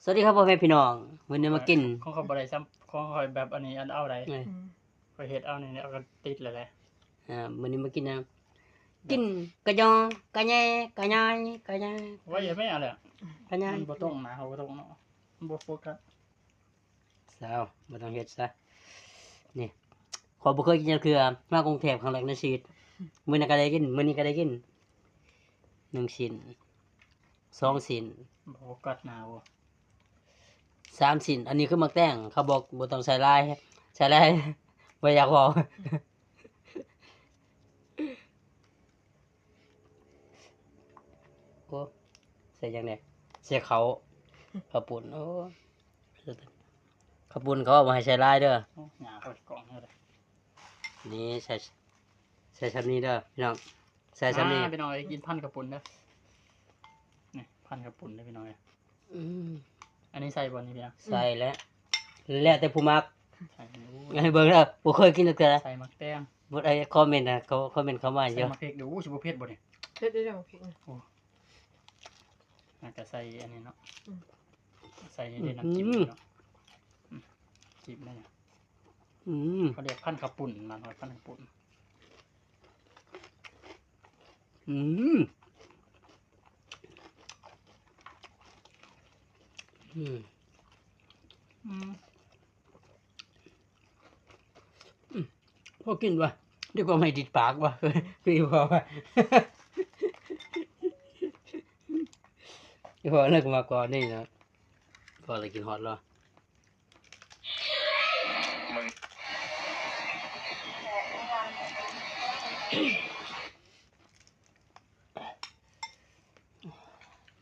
ສະຫວັດດີຄັບພໍ່ແມ່ພີ່ນ້ອງ ມື້ນີ້ມາກິນ ຂອງຂ້ອຍບໍ່ໄດ້ຊ້ຳ ຂອງຂ້ອຍແບບອັນນີ້ ອັນເອົາໄດ້ ເອີ ຂ້ອຍເຮັດເອົານີ້ ເອົາກໍຕິດແລ້ວແຫຼະ. ອ່າ ມື້ນີ້ມາກິນຫຍັງ? ກິນກະຍໍ ກະແຍ ກະຍາຍ ກະຍາຍ ໂອ້ຍ ຢ່າແມ່ເອົາແຫຼະ ກະຍາຍ ມັນບໍ່ຕົງນະ ເຮົາບໍ່ຕົງເນາະ ມັນບໍ່ໂຟກັສ. ຊາວ ບໍ່ຕ້ອງເຮັດຊະ ນີ້ ຂ້ອຍບໍ່ເຄີຍກິນຈັກເທື່ອ ມາກຸງເທບຄັ້ງແລກໃນຊີວິດ ມື້ນັ້ນກໍໄດ້ກິນ ມື້ນີ້ກໍໄດ້ກິນ ໜຶ່ງຊິ້ນ ສອງຊິ້ນ ບໍ່ກັດໜາບໍ່ ສາມຊິ້ນ ອັນນີ້ຄືໝາກແຕງ ເຂົາບອກບໍ່ຕ້ອງໃສ່ຫຼາຍ ໃສ່ຫຼາຍບໍ່ຢາກເວົ້າ. ໂອ້ ໃສ່ຫຍັງແດ່? ໃສ່ເຂົ້າ ເຂົ້າປຸ້ນ ໂອ້ ເຂົ້າປຸ້ນເຂົາເວົ້າບໍ່ໃຫ້ໃສ່ຫຼາຍເດີ ໂອ້ ຫຍ້າເຂົາກອງເຮົາເດ້ ນີ້ໃສ່ ໃສ່ຊ່ຳນີ້ເດີພີ່ນ້ອງ ໃສ່ຊ່ຳນີ້ ອ່າ ພີ່ນ້ອງເອີຍ ກິນພັນເຂົ້າປຸ້ນເດີ ນີ້ພັນເຂົ້າປຸ້ນເດີພີ່ນ້ອງເອີຍ. ອືມ ອັນນີ້ໃສ່ບໍ່ນີ້ພີ່ນ້ອງ? ໃສ່ແລ້ວ ແລ້ວແຕ່ຜູ້ມັກ ໃສ່ ໃຫ້ເບິ່ງເດີ ບໍ່ເຄີຍກິນຈັກເທື່ອ ໃສ່ໝາກແຕງ ບໍ່ໄດ້ຄອມເມັນນະ ເຂົາຄອມເມັນເຂົ້າມາຢູ່ ໃສ່ໝາກເຜັດດູ ຊິບໍ່ເຜັດບໍ່ນີ້? ເຜັດຢູ່ເດ້ໝາກເຜັດນະ ໂອ້ ອາດຈະໃສ່ອັນນີ້ເນາະ ອືມ ໃສ່ໃນນ້ຳຈິ້ມເນາະ ອືມ ອືມ ຈິ້ມໄດ້ ອືມ ເຂົາເອີ້ນພັນເຂົ້າປຸ້ນ ບ້ານເຮົາພັນເຂົ້າປຸ້ນ ອືມ ອືມ ອືມ ພໍກິນວະ ດີກວ່າໄມ້ຕິດປາກວະ ຄືພໍວະ ພໍເລີກມາກ່ອນນີ້ນະ ພໍເລີກກິນຮອດລະ.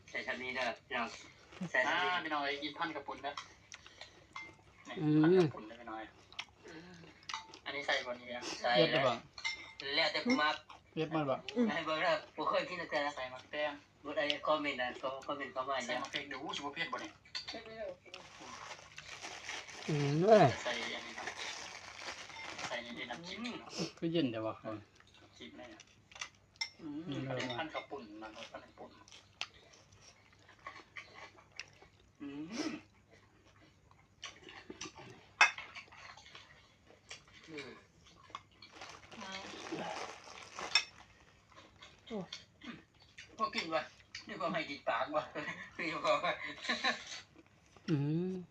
ໃສ່ຊ່ຳນີ້ເດີພີ່ນ້ອງ ໃສ່ຊ່ຳນີ້ ອ່າ ພີ່ນ້ອງເອີຍ ກິນພັນເຂົ້າປຸ້ນເດີ ນີ້ ອືມ ພັນເຂົ້າປຸ້ນເດີພີ່ນ້ອງເອີຍ ອັນນີ້ໃສ່ບໍ່ນີ້ ໃສ່ ເຜັດແລ້ວ ແລ້ວແຕ່ຜູ້ມັກ ເຜັດມັນບໍ່ ໃຫ້ເບິ່ງເດີ ບໍ່ເຄີຍກິນຈັກເທື່ອ ໃສ່ໝາກແຕງ ບໍ່ໄດ້ຄອມເມັນນະ ຄອມເມັນເຂົ້າມາ ໃສ່ໝາກເຜັດດູ ຊິບໍ່ເຜັດບໍ່ນີ້? ອືມ ໃສ່ອັນນີ້ ໃສ່ໃນນ້ຳຈິ້ມເນາະ ຄືເຢັນແທ້ວະ ຈິ້ມໄດ້ນະ ອືມ ອັນນີ້ພັນເຂົ້າປຸ້ນນະ ພັນເຂົ້າປຸ້ນ ອືມ ອືມ ໂອ້ ພໍກິນວະ ນີ້ກໍໄມ້ຕິດປາກວະ ຄືບໍ່ ອືມ